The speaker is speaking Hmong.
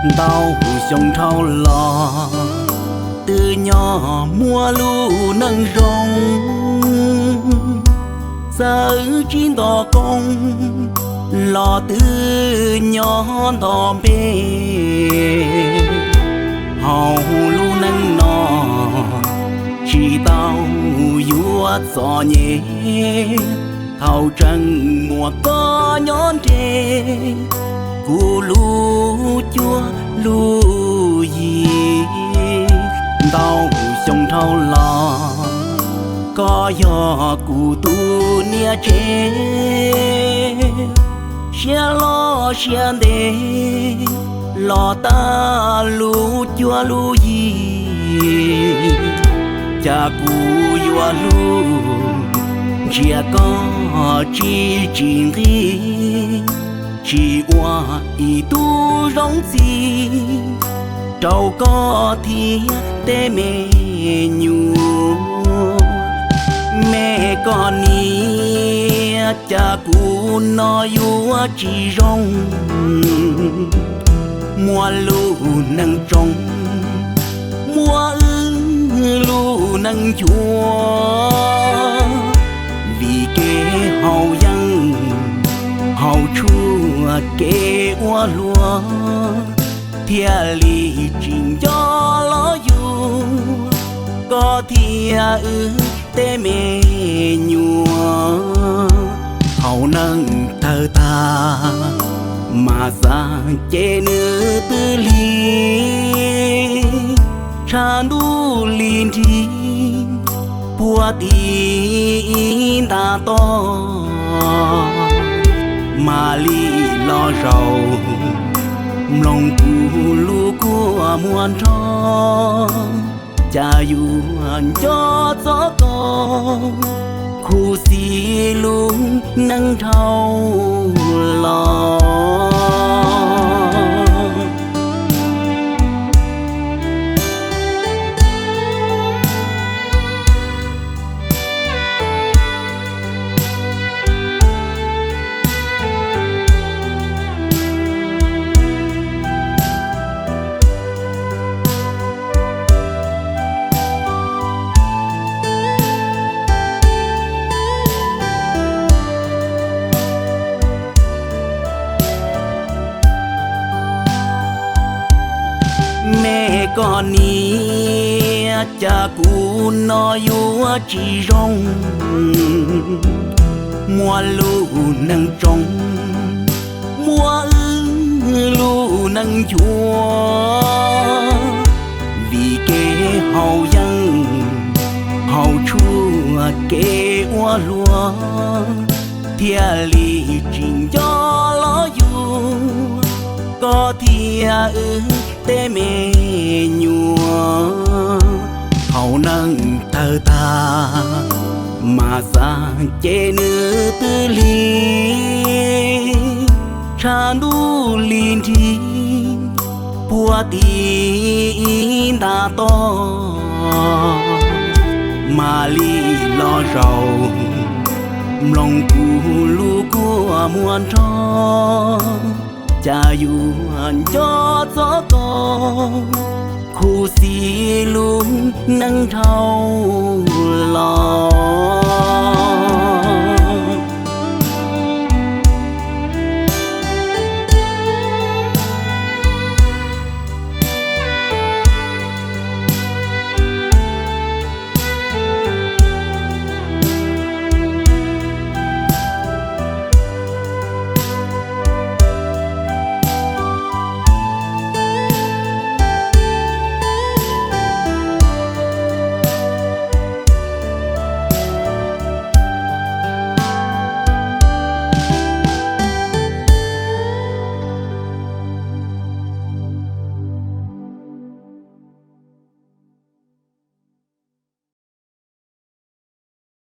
Ntau xyoo dhau los twb nyob muaj lub neej zoo, txawm tsis nto koob los twb nyob nto npe. Hauv lub neej no tsis tau yuav txom nyem, thaum tseem muaj koj nyob nreg kuv lub cuab lub yig. Ntau xyoo dhau los koj yog kuv tus niam tsev, siab loj siab ntev los tag lub cuab lub yig, cas kuv yuav hlub ntsia koj tsis tsis nqig, tsis ua ib tug zoo txiv rau koj thiab tej me nyuam. Me koj niam, cas kuv no yuav tsis zoo, muaj lub neej tsoom, muaj wb lub neej nchuav. Vim kev haus yeeb haus tshuaj kev ua hluas, thiaj li tsis nco los yug koj thiab wb tej me nyuam. Thaum neej tawg tag mas xav ces nws twb lig, tshav ntuj li nrig puag tim nta toj. Mam li los zaum mloog kuv lub kua muag nrog, cas yuav nco txog koj khuv xim lub neej dhau los. Me koj niam, cas kuv no yuav tsis zoo, muaj lub neej tsoom, muaj wb lub neej nchuav. Vim kev haus yeeb haus tshuaj kev ua hluas, thiaj li tsis nco los yug koj thiab wb tej me nyuam. Thaum neej tawg tag mas xav ces nws twb lig, tshav ntuj li nrig puag tim nta toj. Mam li los zaum mloog kuv lub kua muag nrog, cas yuav nco txog koj khuv xim lub neej dhau los.